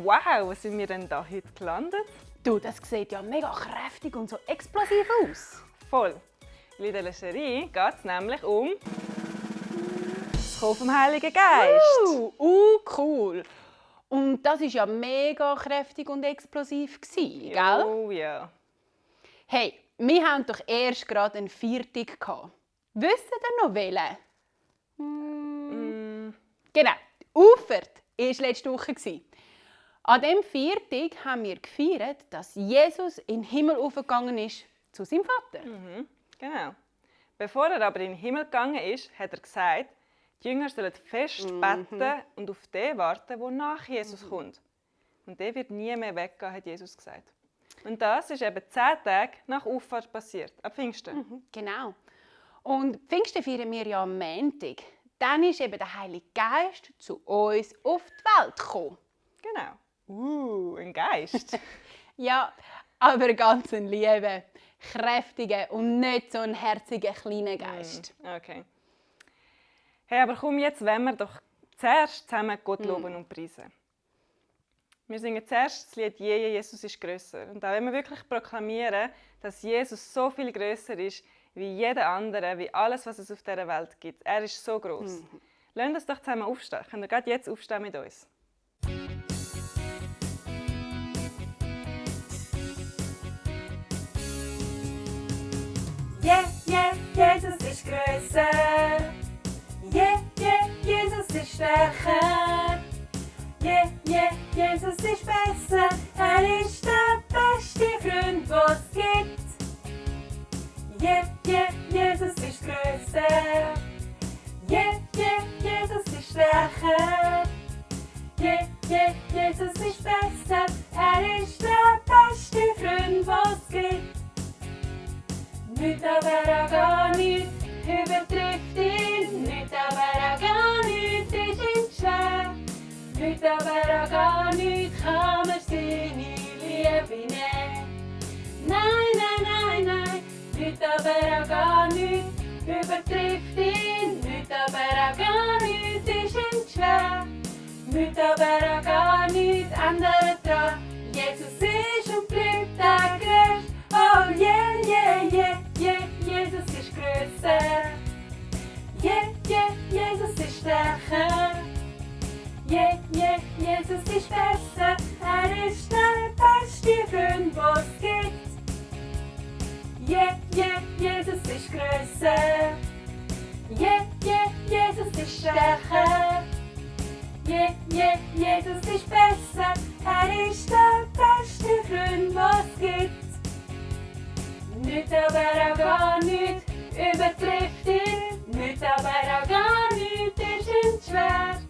wow, wo sind wir denn da heute gelandet? Du, das sieht ja mega kräftig und so explosiv aus. Voll. In der Lescherie geht es nämlich um das Kommen vom Heiligen Geist. Cool. Und das war ja mega kräftig und explosiv, gell? Oh ja. Hey, wir haben doch erst gerade einen Viertag gehabt. Wisst ihr noch welchen? Genau, Auffahrt war letzte Woche. An diesem Viertag haben wir gefeiert, dass Jesus in den Himmel aufgegangen ist zu seinem Vater. Genau. Bevor er aber in den Himmel gegangen ist, hat er gesagt, die Jünger sollen fest beten und auf den warten, der nach Jesus kommt. Und der wird nie mehr weggehen, hat Jesus gesagt. Und das ist eben 10 Tage nach Auffahrt passiert, ab Pfingsten. Genau. Und Pfingsten feiern wir ja am Montag. Dann ist eben der Heilige Geist zu uns auf die Welt gekommen. Genau. Ein Geist. Ja, aber ganz ein lieber, kräftiger und nicht so ein herziger kleiner Geist. Okay. Hey, aber komm, jetzt wollen wir doch zuerst zusammen Gott loben und preisen. Wir singen zuerst das Lied Jesus ist grösser. Und auch wenn wir wirklich proklamieren, dass Jesus so viel grösser ist, wie jeder andere, wie alles, was es auf dieser Welt gibt. Er ist so gross. Lasst uns doch zusammen aufstehen. Könnt ihr gerade jetzt aufstehen mit uns? Jesus ist grösser. Jesus ist stärker. Jesus ist besser. Er ist der beste Freund, was es gibt. Jesus ist grösser. Jesus ist stärker. Jesus ist besser. Er ist der beste Freund, was es gibt. Nicht aber auch gar nicht übertrifft ihn. Nicht aber auch gar nicht ist ihm schwer. Nicht aber auch gar nicht kann man seine Liebe nehmen. Nein. Nicht aber auch gar nicht übertrifft ihn. Nicht aber auch gar nicht ist ihm schwer. Nicht aber auch gar nicht ändert dran. Jesus ist und bleibt der Größte. Oh Jesus ist grösser. Jesus ist stärker. Jesus ist besser. Er ist der beste Freund, was es gibt. Jesus ist grösser. Jesus ist stärker. Jesus ist besser. Er ist der beste Freund, was es gibt. Nicht aber auch gar nicht übertrifft ihn. Nicht aber auch gar nicht ist ihm schwer.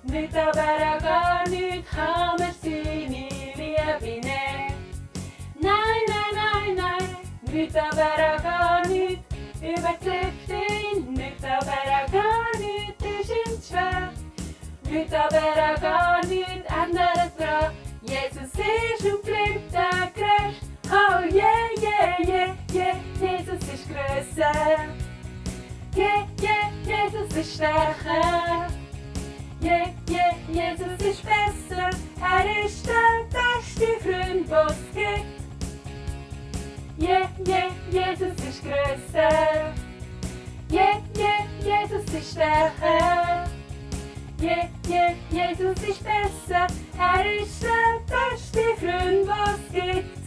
Nicht aber auch gar nicht kann man seine Liebe nehmen. Nein. Nicht aber auch gar nicht übertrifft ihn. Nicht aber auch gar nicht ist ihm schwer. Nicht aber auch gar nicht ändert dran. Jesus ist und bleibt der Größte. Oh Jesus ist grösser. Jesus ist stärker. Jesus ist besser. Er ist der beste Freund, was es gibt. Jesus ist grösser. Jesus ist stärker. Jesus ist besser. Er ist der beste Freund, was es gibt.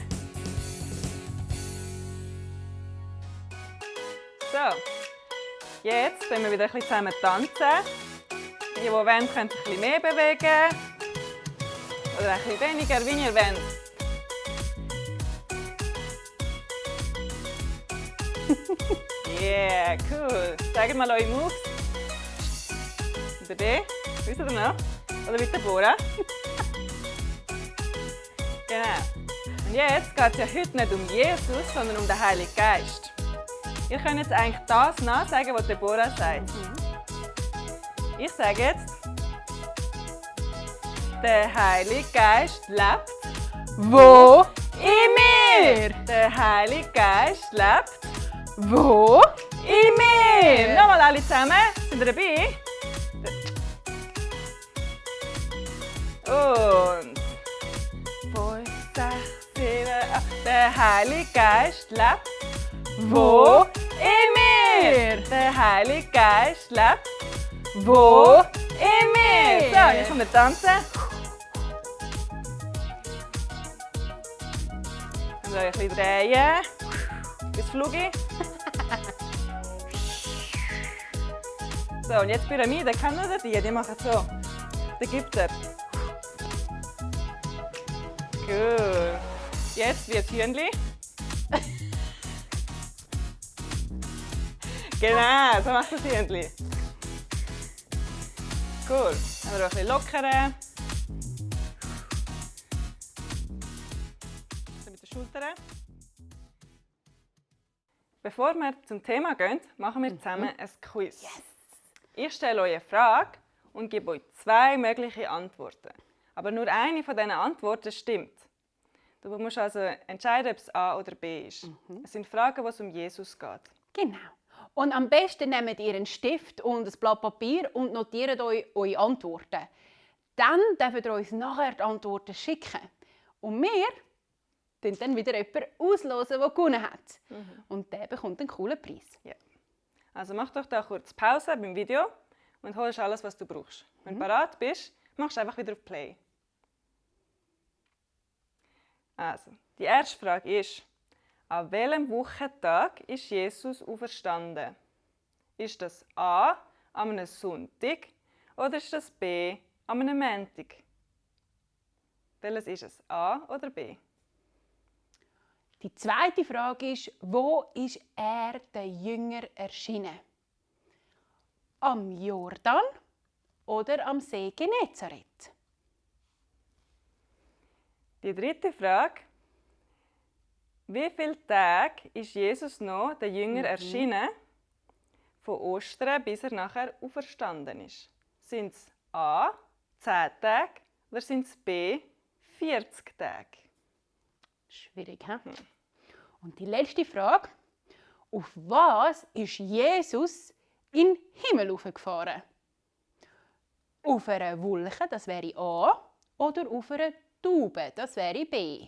So, jetzt können wir wieder ein bisschen zusammen tanzen. Die wollen, können sich ein bisschen mehr bewegen. Oder ein bisschen weniger, wie ihr wollt. Yeah, cool. Zeigt mal eure Moves. Über den. Wisst ihr noch? Oder mit der Bora. Genau. Und jetzt geht es ja heute nicht um Jesus, sondern um den Heiligen Geist. Ihr könnt jetzt eigentlich das nachsagen, was Deborah sagt. Ich sage jetzt, der Heilige Geist lebt. Wo? In mir! Der Heilige Geist lebt. Wo? In mir! Nochmal alle zusammen. Sind ihr dabei? Und Der Heilige Geist lebt. Wo? In mir. Der Heilige Geist lebt. Wo? In mir. So, und jetzt kommen wir tanzen. So, ein bisschen drehen. Bis Flugi. So, und jetzt Pyramide. Kennen ihr die? Die machen so. Der gibt er. Gut. Jetzt wird Hühnli. Genau, so macht das Hühnli. Cool. Dann wir ein bisschen lockern. So mit den Schultern. Bevor wir zum Thema gehen, machen wir zusammen ein Quiz. Yes. Ich stelle euch eine Frage und gebe euch 2 mögliche Antworten. Aber nur eine von diesen Antworten stimmt. Du musst also entscheiden, ob es A oder B ist. Es sind Fragen, wo es um Jesus geht. Genau. Und am besten nehmt ihr einen Stift und ein Blatt Papier und notiert euch eure Antworten. Dann dürft ihr uns nachher die Antworten schicken. Und wir dann wieder jemanden auslosen, der gewonnen hat. Und der bekommt einen coolen Preis. Ja. Also mach doch da kurz Pause beim Video und holst alles, was du brauchst. Wenn du bereit bist, machst du einfach wieder auf Play. Also, die erste Frage ist, an welchem Wochentag ist Jesus auferstanden? Ist das A, an einem Sonntag oder ist das B, an einem Montag? Welches ist es, A oder B? Die zweite Frage ist, wo ist er den Jüngern erschienen? Am Jordan oder am See Genezareth? Die dritte Frage. Wie viele Tage ist Jesus noch den Jüngern erschienen, von Ostern bis er nachher auferstanden ist? Sind es A, 10 Tage oder sind es B, 40 Tage? Schwierig, hä? Und die letzte Frage. Auf was ist Jesus in den Himmel hochgefahren? Auf einer Wolke, das wäre A, oder auf einer Taube, das wäre B.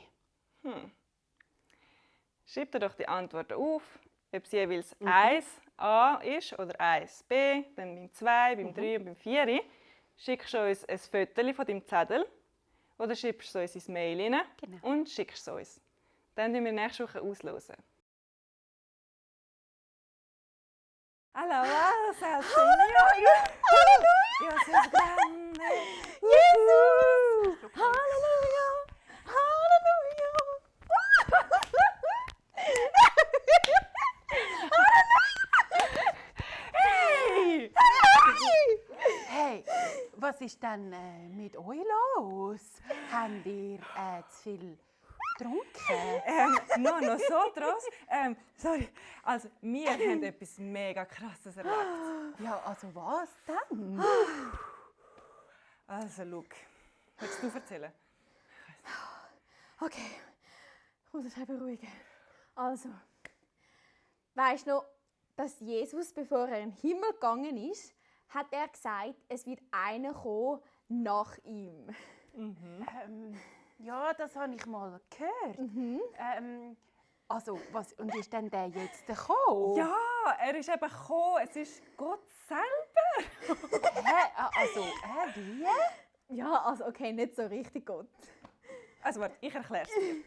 Schreibt ihr doch die Antworten auf, ob es jeweils 1a ist oder 1b, dann beim 2, beim 3 und beim 4. Schickst du uns ein Foto von deinem Zettel oder schreibst du es uns ins Mail rein und schickst es uns. Dann werden wir nächste Woche auslosen. Hallo, Señor. Dios es grande. Jesus! Halleluja! Halleluja! Hey! Hey, was ist denn mit euch los? Habt ihr zu viel getrunken? Noch so draus. Sorry, also wir haben etwas mega Krasses erlebt. Ja, also was denn? Also, schau. Willst du erzählen? Okay, ich muss mich beruhigen. Also, weißt du noch, dass Jesus, bevor er in den Himmel gegangen ist, hat er gesagt, es wird einer kommen nach ihm. Ja, das habe ich mal gehört. Also, was, und ist denn der jetzt gekommen? Ja, er ist eben gekommen. Es ist Gott selber. Wie? Ja, also okay, nicht so richtig Gott. Also, warte, ich erkläre es dir.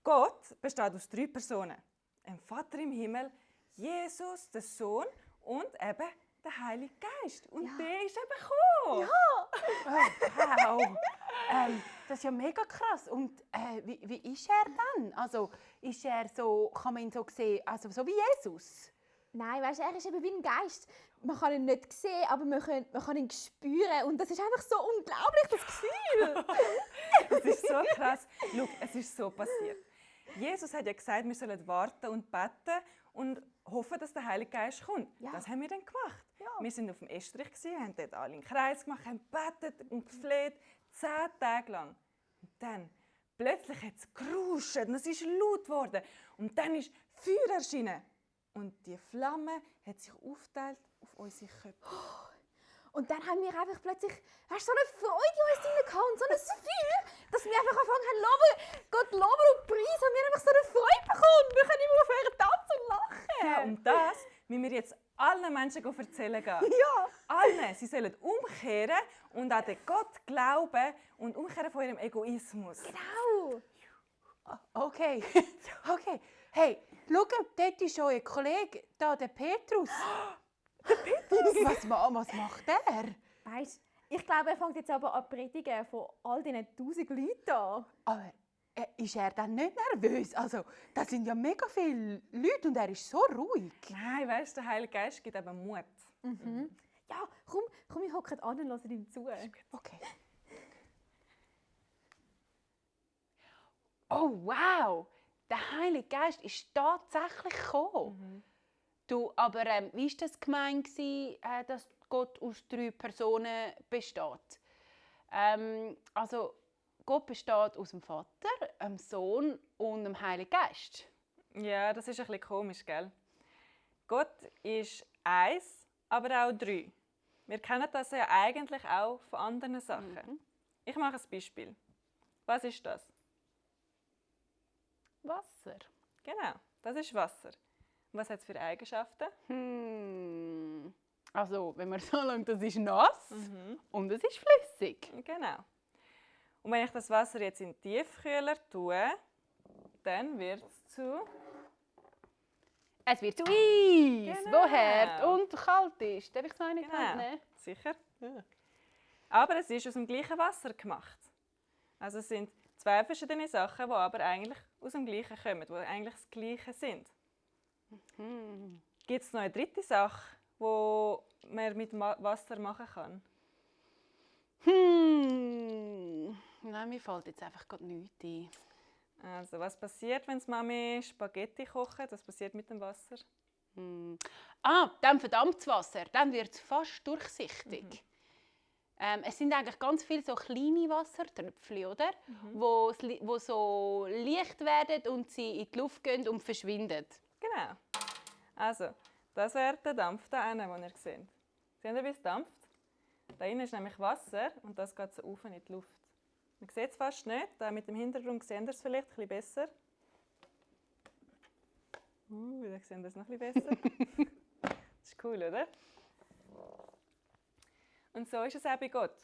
Gott besteht aus 3 Personen. Ein Vater im Himmel, Jesus, der Sohn und eben der Heilige Geist. Und der ist eben gekommen. Oh, wow. Das ist ja mega krass. Und wie ist er dann? Also, ist er so, kann man ihn so sehen, also so wie Jesus? Nein, weißt du, er ist eben wie ein Geist. Man kann ihn nicht sehen, aber man kann ihn spüren. Und das ist einfach so unglaublich, das Gefühl. Das ist so krass. Schau, es ist so passiert. Jesus hat ja gesagt, wir sollen warten und beten und hoffen, dass der Heilige Geist kommt. Ja. Das haben wir dann gemacht. Ja. Wir waren auf dem Estrich, haben dort alle einen Kreis gemacht, haben gebetet und gefleht, 10 Tage lang. Und dann, plötzlich hat es geruscht und es ist laut geworden. Und dann ist Feuer erschienen. Und die Flamme hat sich aufgeteilt auf unsere Köpfe. Und dann haben wir einfach plötzlich so eine Freude in uns hineingehauen und so ein Feuer, dass wir einfach angefangen haben, Gott loben und preisen. Und wir haben einfach so eine Freude bekommen. Wir können immer aufhören tanzen und lachen. Ja, und das müssen wir jetzt allen Menschen erzählen gehen. Ja. Allen. Sie sollen umkehren und an den Gott glauben und umkehren von ihrem Egoismus. Genau. Okay, okay. Hey, schau, dort ist euer Kollege, da, der Petrus. Der Petrus? Was macht der? Weißt du, ich glaube, er fängt jetzt aber an zu predigen von all diesen 1000 Leuten an. Aber ist er dann nicht nervös? Also, das sind ja mega viele Leute und er ist so ruhig. Nein, weißt du, der Heilige Geist gibt eben Mut. Ja, komm, wir hocken an und hören ihm zu. Okay. Oh, wow! Der Heilige Geist ist tatsächlich gekommen. Du, aber wie war das gemeint, dass Gott aus 3 Personen besteht? Also, Gott besteht aus dem Vater, dem Sohn und dem Heiligen Geist. Ja, das ist ein bisschen komisch, gell? Gott ist 1, aber auch 3. Wir kennen das ja eigentlich auch von anderen Sachen. Ich mache ein Beispiel. Was ist das? Wasser. Genau, das ist Wasser. Und was hat es für Eigenschaften? Also, wenn man so lange, das ist nass und es ist flüssig. Genau. Und wenn ich das Wasser jetzt in den Tiefkühler tue, dann wird es zu... Es wird zu Eis, Genau. wo hart und kalt ist. Darf ich so eine Genau. nehmen? Sicher. Aber es ist aus dem gleichen Wasser gemacht. Also es sind 2 verschiedene Sachen, die aber eigentlich aus dem Gleichen kommen, die eigentlich das Gleiche sind. Gibt es noch eine dritte Sache, die man mit Wasser machen kann? Nein, mir fällt jetzt einfach gerade nichts ein. Also, was passiert, wenn Mami Spaghetti kocht? Was passiert mit dem Wasser? Dann verdampft das Wasser. Dann wird es fast durchsichtig. Es sind eigentlich ganz viele so kleine Wassertröpfchen, oder? Wo so leicht werden und sie in die Luft gehen und verschwinden. Genau. Also, das wäre der Dampf da hinten, den ihr seht. Seht ihr, wie es dampft? Da innen ist nämlich Wasser und das geht so auf in die Luft. Man sieht es fast nicht. Da mit dem Hintergrund sehen ihr es vielleicht ein bisschen besser. Da sehen wir es noch ein bisschen besser. Das ist cool, oder? Und so ist es auch bei Gott.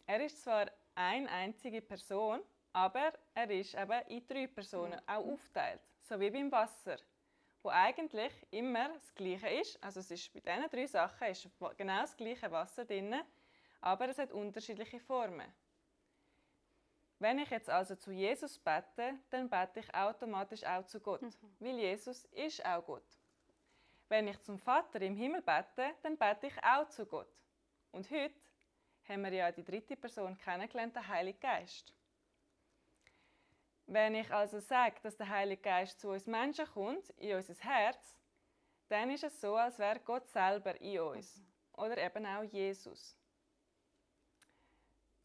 Er ist zwar eine einzige Person, aber er ist eben in 3 Personen auch aufgeteilt. So wie beim Wasser, wo eigentlich immer das Gleiche ist. Also es ist bei diesen 3 Sachen ist genau das gleiche Wasser drin, aber es hat unterschiedliche Formen. Wenn ich jetzt also zu Jesus bete, dann bete ich automatisch auch zu Gott, weil Jesus ist auch Gott. Wenn ich zum Vater im Himmel bete, dann bete ich auch zu Gott. Und heute haben wir ja die 3. Person kennengelernt, den Heiligen Geist. Wenn ich also sage, dass der Heilige Geist zu uns Menschen kommt, in unser Herz, dann ist es so, als wäre Gott selber in uns. Oder eben auch Jesus.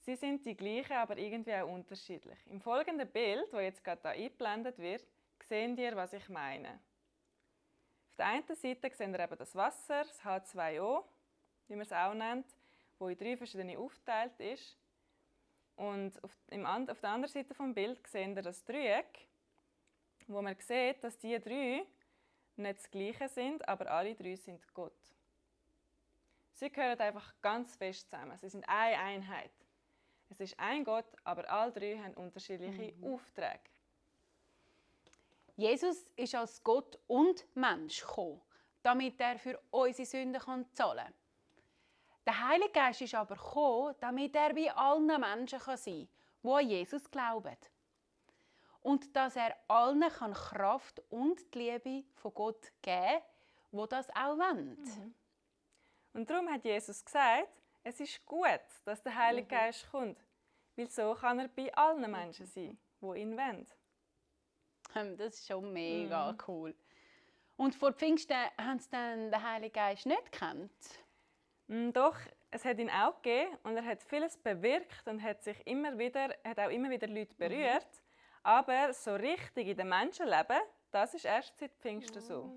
Sie sind die gleichen, aber irgendwie auch unterschiedlich. Im folgenden Bild, das jetzt gerade hier eingeblendet wird, sehen ihr, was ich meine. Auf der einen Seite sehen ihr eben das Wasser, das H2O, wie man es auch nennt, das in 3 verschiedene aufgeteilt ist. Und auf der anderen Seite des Bildes sehen wir das Dreieck, wo man sieht, dass diese 3 nicht das Gleiche sind, aber alle 3 sind Gott. Sie gehören einfach ganz fest zusammen. Sie sind eine Einheit. Es ist ein Gott, aber alle 3 haben unterschiedliche Aufträge. Jesus ist als Gott und Mensch gekommen, damit er für unsere Sünden zahlen kann. Der Heilige Geist ist aber gekommen, damit er bei allen Menschen sein kann, die an Jesus glauben. Und dass er allen Kraft und die Liebe von Gott geben kann, die das auch wollen. Und darum hat Jesus gesagt, es ist gut, dass der Heilige Geist kommt, weil so kann er bei allen Menschen sein, die ihn wollen. Das ist schon mega cool. Und vor Pfingsten haben sie dann den Heiligen Geist nicht gekannt? Doch, es hat ihn auch gegeben und er hat vieles bewirkt und hat auch immer wieder Leute berührt. Aber so richtig in dem Menschenleben, das ist erst seit Pfingsten so.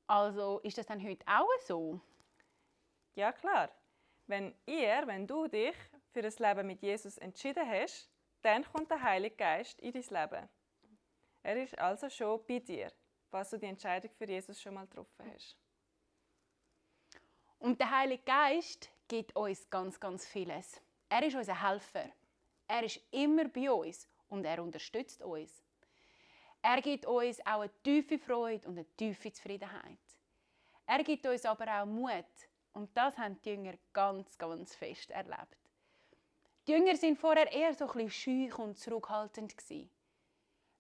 Also ist das dann heute auch so? Ja klar. Wenn du dich für ein Leben mit Jesus entschieden hast, dann kommt der Heilige Geist in dein Leben. Er ist also schon bei dir, falls du die Entscheidung für Jesus schon mal getroffen hast. Und der Heilige Geist gibt uns ganz, ganz vieles. Er ist unser Helfer. Er ist immer bei uns und er unterstützt uns. Er gibt uns auch eine tiefe Freude und eine tiefe Zufriedenheit. Er gibt uns aber auch Mut. Und das haben die Jünger ganz, ganz fest erlebt. Die Jünger waren vorher eher so ein bisschen scheu und zurückhaltend.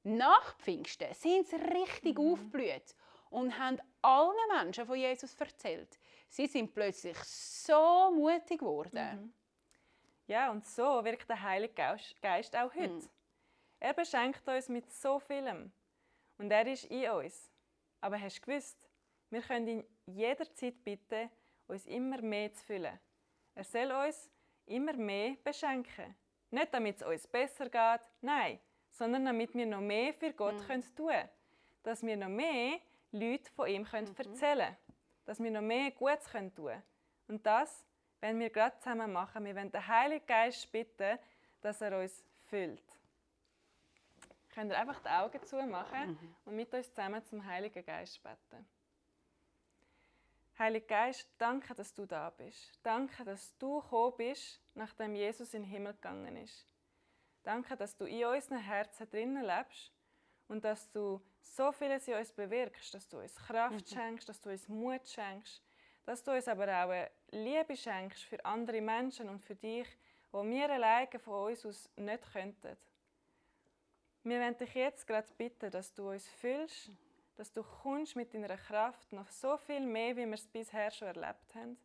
Nach Pfingsten sind sie richtig aufgeblüht und haben allen Menschen von Jesus erzählt. Sie sind plötzlich so mutig geworden. Ja, und so wirkt der Heilige Geist auch heute. Er beschenkt uns mit so vielem. Und er ist in uns. Aber hast du gewusst, wir können ihn jederzeit bitten, uns immer mehr zu füllen. Er soll uns immer mehr beschenken. Nicht, damit es uns besser geht, nein, sondern damit wir noch mehr für Gott tun können. Dass wir noch mehr Leute von ihm erzählen können. Dass wir noch mehr Gutes tun können. Und das wollen wir gerade zusammen machen. Wir wollen den Heiligen Geist bitten, dass er uns füllt. Könnt ihr einfach die Augen zumachen und mit uns zusammen zum Heiligen Geist beten. Heiliger Geist, danke, dass du da bist. Danke, dass du gekommen bist, nachdem Jesus in den Himmel gegangen ist. Danke, dass du in unseren Herzen drinnen lebst und dass du so vieles in uns bewirkst, dass du uns Kraft schenkst, dass du uns Mut schenkst, dass du uns aber auch eine Liebe schenkst für andere Menschen und für dich, wo wir alleine von uns aus nicht könnten. Wir wollen dich jetzt gerade bitten, dass du uns füllst, dass du kommst mit deiner Kraft noch so viel mehr, wie wir es bisher schon erlebt haben.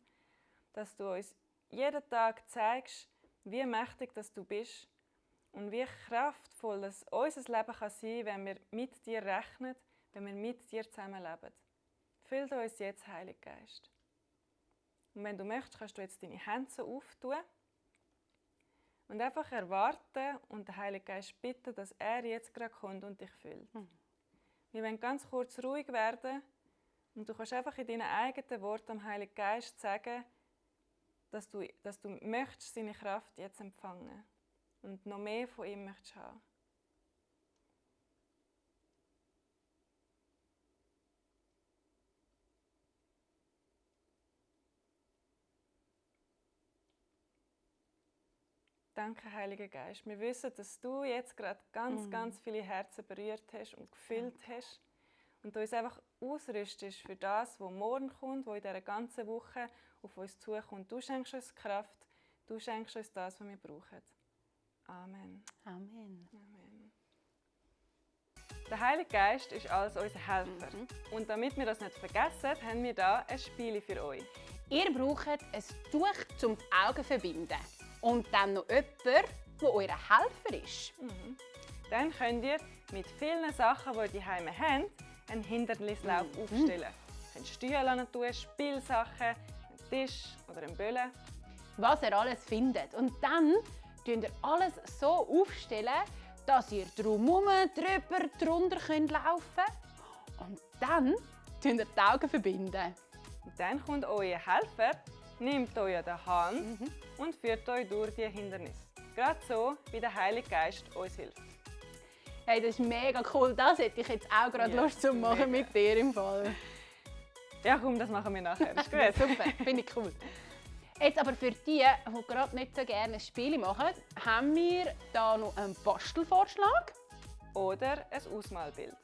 Dass du uns jeden Tag zeigst, wie mächtig dass du bist und wie kraftvoll das unser Leben kann sein, wenn wir mit dir rechnen, wenn wir mit dir zusammenleben. Füll uns jetzt, Heiliger Geist. Und wenn du möchtest, kannst du jetzt deine Hände so auftun und einfach erwarten und den Heiligen Geist bitten, dass er jetzt gerade kommt und dich füllt. Wir wollen ganz kurz ruhig werden und du kannst einfach in deinen eigenen Worten am Heiligen Geist sagen, dass du möchtest seine Kraft jetzt empfangen und noch mehr von ihm möchtest haben. Danke, Heiliger Geist. Wir wissen, dass du jetzt gerade ganz viele Herzen berührt hast und gefüllt hast. Und du uns einfach ausrüstest für das, was morgen kommt, was in dieser ganzen Woche auf uns zukommt. Du schenkst uns Kraft, du schenkst uns das, was wir brauchen. Amen. Amen. Amen. Der Heilige Geist ist also unser Helfer. Und damit wir das nicht vergessen, haben wir hier ein Spiel für euch. Ihr braucht ein Tuch zum die Augen verbinden. Und dann noch jemand, der euer Helfer ist. Dann könnt ihr mit vielen Sachen, die ihr daheim habt, einen Hindernislauf aufstellen. Ihr könnt Stühle tun, Spielsachen, einen Tisch oder einen Böllen. Was ihr alles findet. Und dann könnt ihr alles so aufstellen, dass ihr drumherum, drüber, drunter laufen könnt. Und dann könnt ihr die Augen verbinden. Und dann kommt euer Helfer, nimmt euch an die Hand und führt euch durch die Hindernisse. Gerade so, wie der Heilige Geist uns hilft. Hey, das ist mega cool. Das hätte ich jetzt auch gerade Lust zu machen mit dir im Fall. Ja, komm, das machen wir nachher. Ist gut. Super, finde ich cool. Jetzt aber für die gerade nicht so gerne Spiele machen, haben wir hier noch einen Bastelvorschlag. Oder ein Ausmalbild.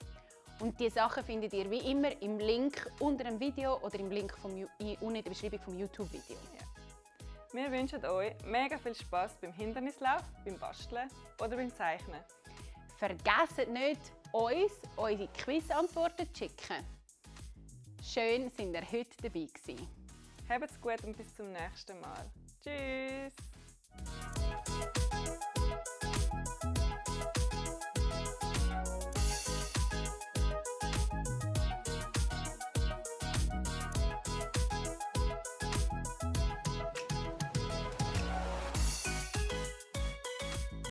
Und diese Sachen findet ihr wie immer im Link unter dem Video oder im Link unten in der Beschreibung vom YouTube-Video. Ja. Wir wünschen euch mega viel Spass beim Hindernislauf, beim Basteln oder beim Zeichnen. Vergesst nicht, uns unsere Quizantworten zu schicken. Schön, sind ihr heute dabei gewesen. Habt's gut und bis zum nächsten Mal. Tschüss!